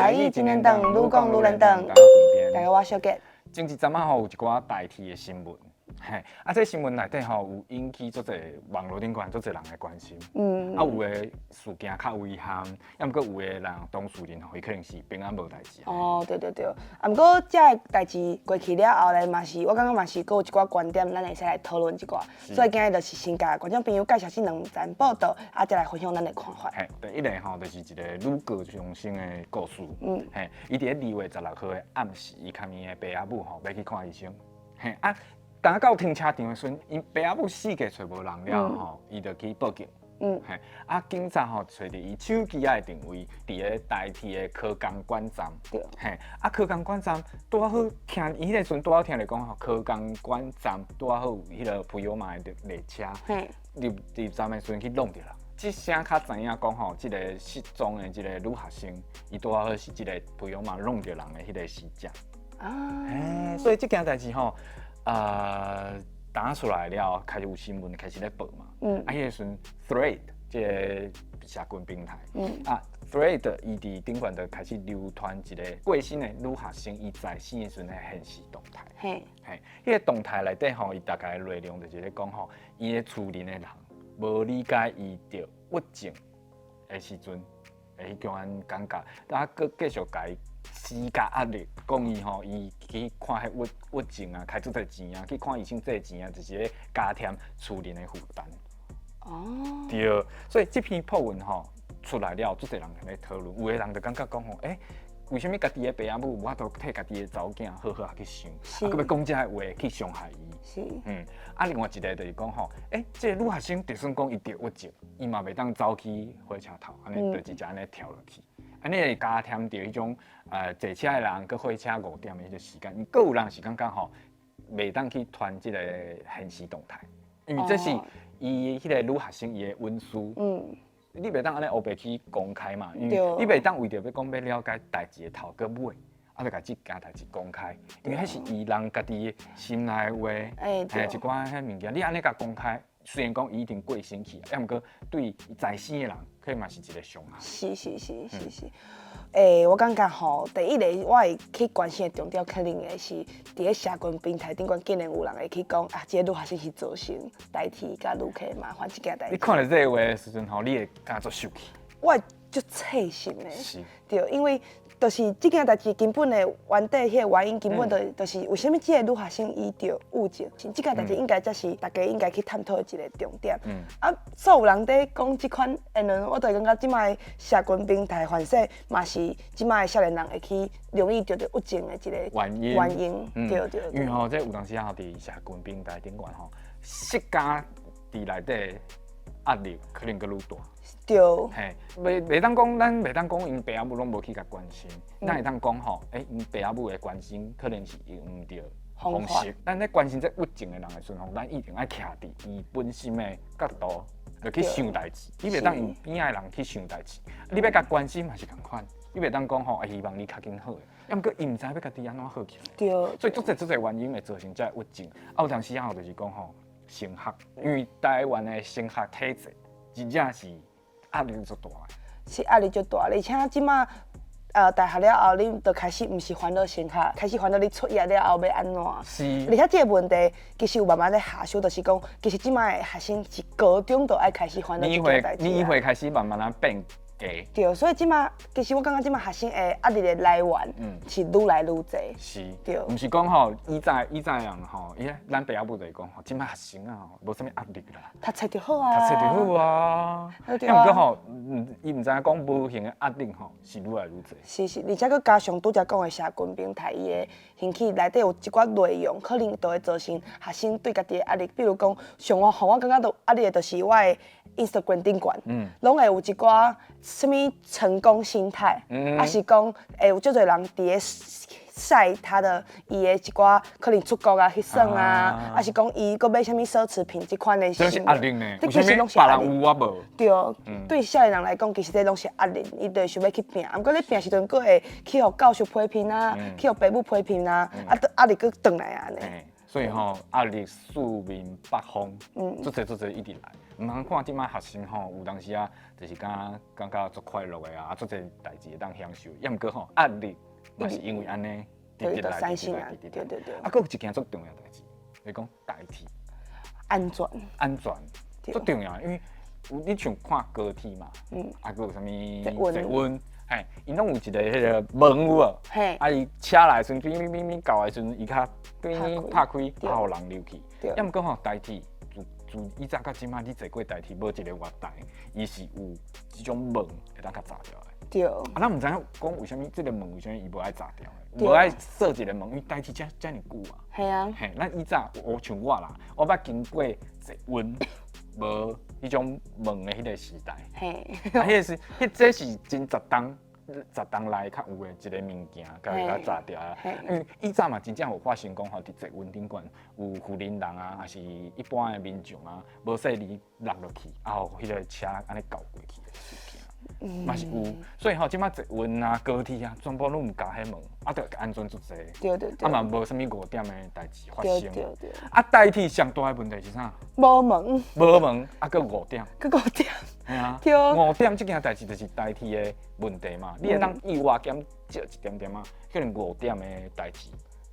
台語真連長，愈講愈連長。大家大家我小杰。前一陣仔吼有一寡台鐵的新聞，嘿，啊，這新聞內底吼有引起足濟網路頂懸足濟人的關心。啊，有的事件較遺憾，抑毋過有的人當事人吼，伊可能是平安無代誌。哦，對對對，啊，毋過這个代誌過去了後咧，嘛是我感覺嘛是閣有一寡觀點，咱會使來討論一寡。所以今日就是先共觀眾朋友介紹這兩則報道，啊，再來分享咱的看法。嘿，第一个吼就是一個女高中生的故事。嘿，伊佇咧2月16號的暗時，伊共伊的爸仔母吼欲去看醫生。嘿，啊，當到停車場的時陣，𪜶爸仔母四界揣無人了吼，伊就去報警。嘿，啊，警察吼揣著伊手機仔的定位，佇咧台鐵的科工館站。嘿，啊，科工館站拄仔好聽，伊彼个時陣拄仔好聽著講吼，科工館站拄仔好有彼个普悠瑪的列車入站的時陣去挵著人。這聲較知影講吼，這個失蹤的這個女學生，伊拄仔好是這个普悠瑪挵著人的彼个死者。嘿，所以這件代誌吼，打出來了，開始有新聞開始咧報嘛。啊，彼个時陣 Thread 這个社群平台，啊，Thread 伊佇頂懸就開始流傳一個過身的女學生伊在生的時陣的現時動態。嘿，彼个動態內底吼，伊大概內容就是咧講吼，伊的厝裡的人無理解伊著鬱症的時陣，的彼種感覺，啊，閣繼續共伊施加壓力，講伊吼，伊去看彼鬱鬱症啊，開足濟錢啊，去看醫生這錢啊，就是咧加添厝人的負擔。對，所以這篇 po 文吼出來了，足濟人咧討論，有的人就感覺講吼，欸，為啥物家己的爸仔母無法度替家己的查某囝好好仔去想，啊，閣欲講這个話去傷害伊？啊，另外一個就是講吼，欸，這个女學生就算講伊著鬱症，伊嘛袂當走去火車頭，按呢就直接按呢跳落去，按呢會加添著彼種坐車的人佮火車5點的彼個時間，閣有人是感覺吼，袂當去傳這個現時動態，因為這是伊彼個女學生伊的隱私。你袂當按呢烏白去公開嘛，因為你袂當為著欲講欲了解代誌的頭佮尾，啊，就共這件代誌公開，因為彼是伊人家己心內話，嘿，一寡彼物件，你按呢共公開，雖然講伊已經過身去，啊，毋過對在生的人，可能嘛是一個傷害。是是是是是。欸，我感覺吼，第一个我會去關心的重點，可能會是佇咧社群平台頂懸，竟然有人會去講啊，這个女學生是造成台鐵佮旅客麻煩這件代誌。你看著這个話的時陣吼，你會感覺足受氣？我會足刺心的。對，因為就是這件代誌根本的原底彼個原因，根本就是為啥物這个女學生伊著鬱症？這件代誌應該才是大家應該去探討的一個重點。啊，所有人佇講這款言論，我就會感覺這擺社群平台反正嘛是這擺少年人會去容易著著鬱症的一個原因。原因，對對。因為吼，這有當時仔吼，佇社群平台頂懸吼，釋迦佇內底壓力可能閣愈大。嘿，袂當講，咱袂當講𪜶爸仔母攏無去共關心，咱會當講吼，欸，𪜶爸仔母的關心可能是用毋著方式。咱咧關心這鬱症的人的時陣吼，咱一定愛徛佇伊本身的角度來去想代誌。你袂當用邊仔的人去想代誌，你欲共關心嘛是仝款，你袂當講吼，啊，希望你較緊好的，啊，毋過伊毋知欲家己按怎好起來。所以足濟足濟原因會造成這個鬱症。啊，有當時仔吼就是講吼，升學，因為台灣的升學體制真正是壓力足大。是壓力足大，而且這馬大學了後，你就開始毋是煩惱升學，開始煩惱你出業了後欲按怎。而且這個問題其實有慢慢咧下修，就是講，其實這馬的學生是高中就愛開始煩惱這件代誌。年歲開始慢慢仔變低。對，所以這馬其實我感覺這馬學生的壓力的來源是愈來愈濟。毋是講吼，以前人吼，伊咱爸仔母就是講吼，這馬學生啊吼，無啥物壓力啦。讀冊就好啊。讀冊就好啊。啊，毋過吼，伊毋知影講無形的壓力吼是愈來愈濟。是是，而且閣加上拄才講的社群平台，伊的興起內底有一寡內容，可能就會造成學生對家己的壓力。比如講，像我，予我感覺著壓力的，就是我的 Instagram 頂懸，攏會有一寡啥物成功心態，抑是講會有足濟人佇咧曬他的伊的一寡可能出國啊去耍啊，抑是講伊閣買啥物奢侈品這款的。這是壓力呢？這其實攏是壓力。別人有我無。對，對少年人來講，其實這攏是壓力，伊就想欲去拚，毋過你拚時陣，閣會去予教授批評啊，去予爸母批評啊，啊，壓力閣轉來按呢。所以吼，壓力四面八方，足濟足濟一直來。毋通看這擺學生吼，有當時啊，就是敢感覺足快樂的啊，足濟代誌會當享受，抑毋過吼壓力嘛是因為按呢，直直來，直直來，直直來。啊，閣有一件足重要代誌，你講台鐵安全，安全足重要，因為有你像看高鐵嘛，啊，閣有啥物捷運，嘿，𪜶攏有一個彼個門有無？啊，伊車來的時陣，嗶嗶嗶嗶到的時陣，伊較嗶拍開，啊，予人入去。抑毋過吼，台鐵自自以早到這擺，你坐過台鐵無一個月台，伊是有這種門會當共閘掉的。啊，咱毋知影講為啥物這個門為啥物伊無愛閘掉的，無愛設一個門，因為台鐵遮遮爾久啊。嘿，咱以早我像我啦，我捌經過捷運無彼種門的彼個時代。啊，彼個是，彼這是真10冬10冬內較有的一個物件，共伊共閘掉啊。因為以早嘛真正有發生講吼，佇捷運頂懸有婦人人啊，抑是一般的民眾啊，無細膩落落去，啊，予彼個車按呢轎過去的事件，嘛是有。所以吼，這擺捷運啊、高鐵啊，全部攏毋加彼門，啊，就安全足濟。啊嘛無啥物誤點的代誌發生。啊，台鐵上大的問題是啥？無門。無門，啊，閣誤點。閣誤點。嘿啊。誤點這件代誌就是台鐵的問題嘛。你會當意外減少一點點仔，可能誤點的代誌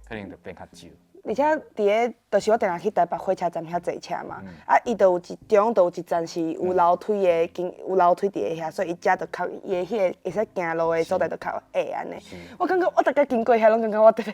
可能就變較少。而且佇个，就是我定定去台北火車站遐坐車嘛，啊，伊就有一中就有一站是有樓梯的，經有樓梯佇咧遐，所以伊遮就較伊的彼個會使行路的所在就較矮按呢。我感覺我逐擺經過遐，攏感覺我特別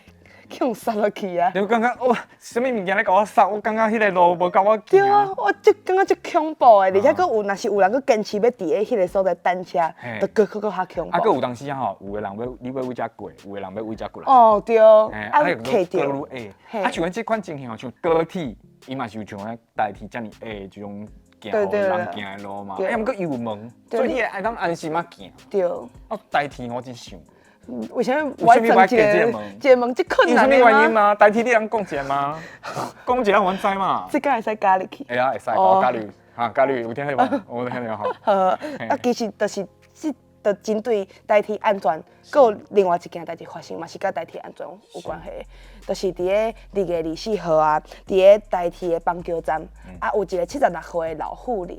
去予捒落去啊！你感覺哇，啥物物件咧共我捒？我感覺彼個路無夠我行。對啊，我足感覺足恐怖的，而且閣有若是有人閣堅持欲佇咧彼個所在等車，就閣閣閣較恐怖。啊，閣有當時啊吼，有的人欲你欲為遮過，有的人欲為遮過來。哦，對，啊，卡著。啊，像阮這款情形吼，像高鐵，伊嘛是有像咱台鐵遮爾矮這種行予人行的路嘛。啊，毋過伊有門，所以你會當安心仔行。啊，台鐵我真想。為啥物我愛裝一個一個門這困難有啥物原因嗎？台鐵你通講一下嗎？講一下阮知嘛。這敢會使加入去？會啊，會使，我加入，哈，加入有聽著無？有聽著吼。好，啊，其實就是這，就針對台鐵安全，閣有另外一件代誌發生，嘛是佮台鐵安全有關係，就是佇咧2月24號啊，佇咧台鐵的板橋站，啊，有一個76歲的老婦人，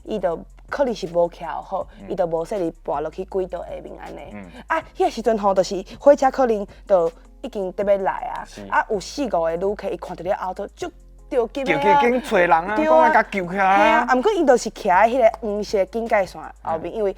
伊就可能是無徛好，伊就無細膩跋落去軌道下面按呢。啊，彼個時陣吼，就是火車可能就已經佇欲來啊，啊，有四五個旅客，伊看著咧後頭足著急的啊，緊揣人啊，講來共救起來啊。啊，毋過𪜶就是徛佇彼個黃色警戒線後面，因為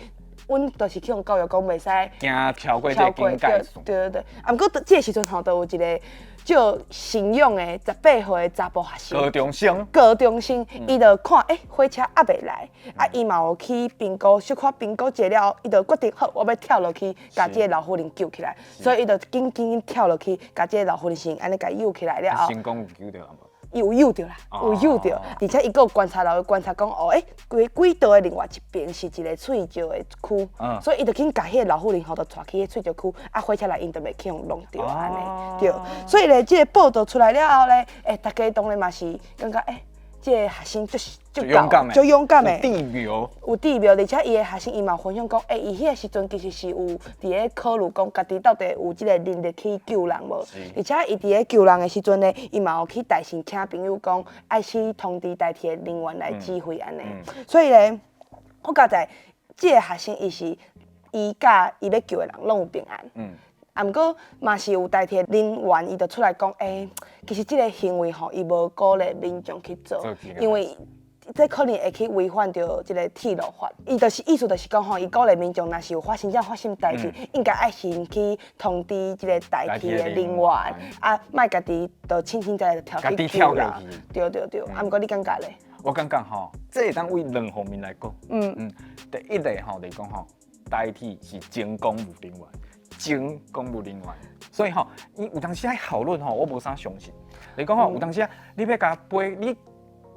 阮就是去予教育講袂使行超過這個警戒線。對對對，啊，毋過這個時陣吼，就有一個足神勇的18歲的查埔學生。高中生。高中生，伊就看，欸，火車猶未來，啊，伊嘛有去評估，小可評估一下了後，伊就決定好，我欲跳落去，共這個老婦人救起來。所以伊就緊緊緊跳落去，共這個老婦人先按呢共救起來了後。成功有救著無？伊有救著啦，有救著，而且伊閣有觀察落去觀察講，哦，欸，規軌道的另外一邊是一個碎石的區，所以伊就緊共彼個老婦人吼，就帶去彼碎石區，啊，火車來𪜶就袂去予弄著按呢，對。所以咧，這個報道出來了後咧，欸，大家當然嘛是感覺，欸，這個學生足足勇敢的，足勇敢的，有智謀，有智謀，而且伊的學生伊嘛分享講，欸，伊彼個時陣其實是有佇咧考慮講，家己到底有這個能力去救人無？而且伊佇咧救人的時陣呢，伊嘛有去大聲請朋友講，愛去通知台鐵人員來指揮按呢。所以咧，好佳哉這個學生伊是伊佮伊欲救的人攏有平安。啊，毋過嘛是有台鐵人員，伊就出來講，欸，其實這個行為吼，伊無鼓勵民眾去做，因為這可能會去違反著這個鐵路法。伊就是意思就是講吼，伊鼓勵民眾，若是有發生這樣發生代誌，應該愛先去通知這個台鐵的人員，啊，莫家己就輕輕在跳去救人。對對對，啊，毋過你感覺咧？我感覺吼，這會當為兩方面來講。第一個吼，就是講吼，台鐵是前公務人員。前公務人員，所以吼，伊有當時愛效率吼，我無啥相信。你講吼，有當時啊，你欲共飛，你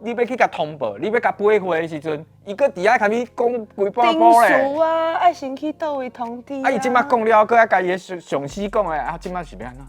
你欲去共通報，你欲共飛貨的時陣，伊閣佇遐共你講規半晡咧。定數啊，愛先去佗位通知。啊，伊這擺講了，閣愛共伊的上上司講的，啊，這擺是欲按怎？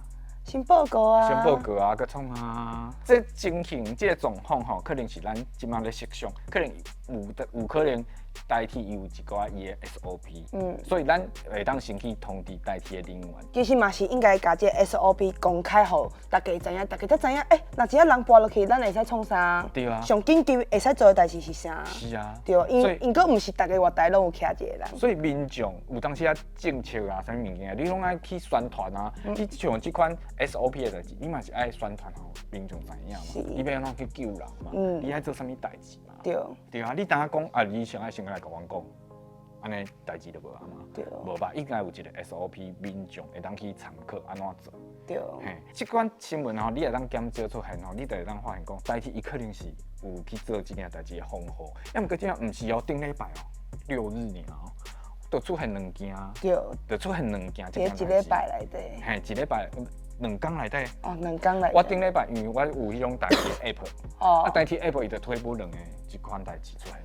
先報告啊。先報告啊，閣創啊。這情形，這個狀況吼，可能是咱這擺咧設想，可能有的有可能。台鐵伊有一寡伊的 SOP，所以咱會當先去通知台鐵的人員。其實嘛是應該共這個 SOP 公開予大家知影，大家才知影，欸，若真正人跋落去，咱會使創啥？對啊。上緊急會使做的代誌是啥？是啊。對，因因閣毋是逐个月台攏有徛一個人。所以民眾有當時啊政策啊，啥物物件，你攏愛去宣傳啊。你像這款 SOP 的代誌，你嘛是愛宣傳予民眾知影嘛。你欲按怎去救人嘛？你愛做啥物代誌嘛？對。對啊，你當下講啊，你上愛先來共阮講，按呢代誌就無啊嘛。無吧，應該有一個 SOP，民眾會當去參考按怎做。嘿，這款新聞吼，你會當檢少出現吼，你就會當發現講，台鐵伊可能是有去做這件代誌的防護。啊，毋過這毋是哦，頂禮拜哦，六日爾哦，就出現兩件。就出現兩件這件代誌。一禮拜內底。嘿，一禮拜兩工內底。哦，兩工內底。我頂禮拜因為我有彼種台鐵 app，啊，台鐵 app 伊就推播兩個這款代誌出來。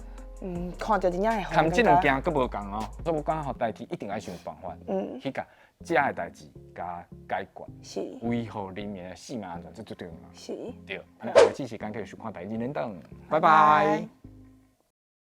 看著真正會。含這兩件閣無仝哦，所以我感覺台鐵一定愛想辦法，去共這个代誌共解決，維護人民的性命安全，這最重要。對，按呢，下次時間繼續收看台日聯登，拜拜。